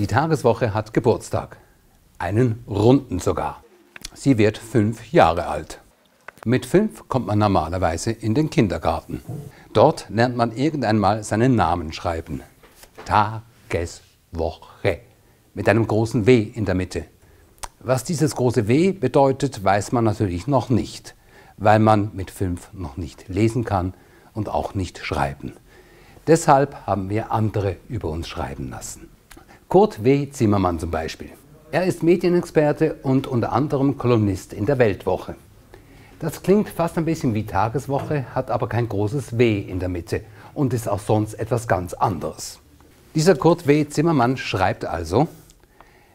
Die Tageswoche hat Geburtstag. Einen runden sogar. Sie wird 5 Jahre alt. Mit 5 kommt man normalerweise in den Kindergarten. Dort lernt man irgendwann mal seinen Namen schreiben. Tageswoche. Mit einem großen W in der Mitte. Was dieses große W bedeutet, weiß man natürlich noch nicht, weil man mit 5 noch nicht lesen kann und auch nicht schreiben. Deshalb haben wir andere über uns schreiben lassen. Kurt W. Zimmermann zum Beispiel. Er ist Medienexperte und unter anderem Kolumnist in der Weltwoche. Das klingt fast ein bisschen wie Tageswoche, hat aber kein großes W in der Mitte und ist auch sonst etwas ganz anderes. Dieser Kurt W. Zimmermann schreibt also: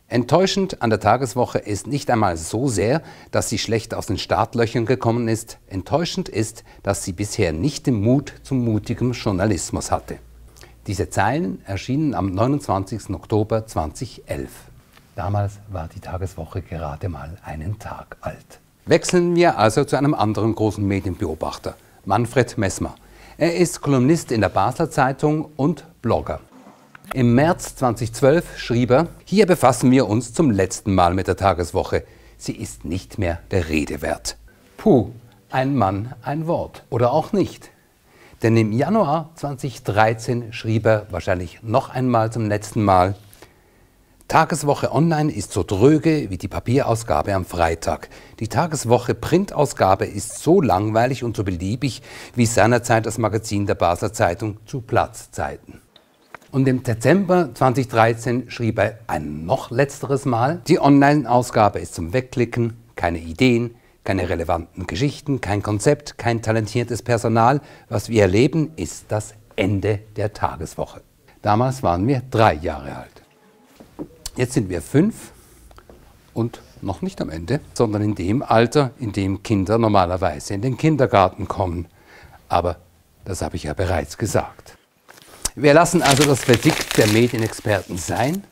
Enttäuschend an der Tageswoche ist nicht einmal so sehr, dass sie schlecht aus den Startlöchern gekommen ist. Enttäuschend ist, dass sie bisher nicht den Mut zum mutigen Journalismus hatte. Diese Zeilen erschienen am 29. Oktober 2011. Damals war die Tageswoche gerade mal einen Tag alt. Wechseln wir also zu einem anderen großen Medienbeobachter, Manfred Messmer. Er ist Kolumnist in der Basler Zeitung und Blogger. Im März 2012 schrieb er: Hier befassen wir uns zum letzten Mal mit der Tageswoche. Sie ist nicht mehr der Rede wert. Puh, ein Mann, ein Wort. Oder auch nicht. Denn im Januar 2013 schrieb er wahrscheinlich noch einmal zum letzten Mal: Tageswoche Online ist so dröge wie die Papierausgabe am Freitag. Die Tageswoche Printausgabe ist so langweilig und so beliebig wie seinerzeit das Magazin der Basler Zeitung zu Platzzeiten. Und im Dezember 2013 schrieb er ein noch letzteres Mal: Die Online-Ausgabe ist zum Wegklicken, keine Ideen, keine relevanten Geschichten, kein Konzept, kein talentiertes Personal. Was wir erleben, ist das Ende der Tageswoche. Damals waren wir 3 Jahre alt. Jetzt sind wir 5 und noch nicht am Ende, sondern in dem Alter, in dem Kinder normalerweise in den Kindergarten kommen. Aber das habe ich ja bereits gesagt. Wir lassen also das Verdikt der Medienexperten sein.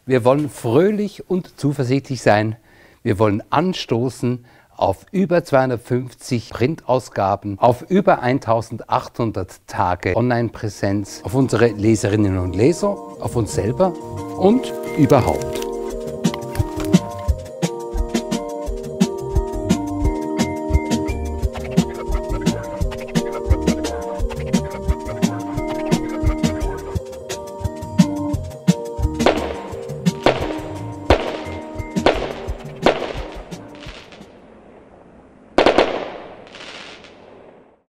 Wir wollen fröhlich und zuversichtlich sein. Wir wollen anstoßen auf über 250 Printausgaben, auf über 1800 Tage Online-Präsenz, auf unsere Leserinnen und Leser, auf uns selber und überhaupt.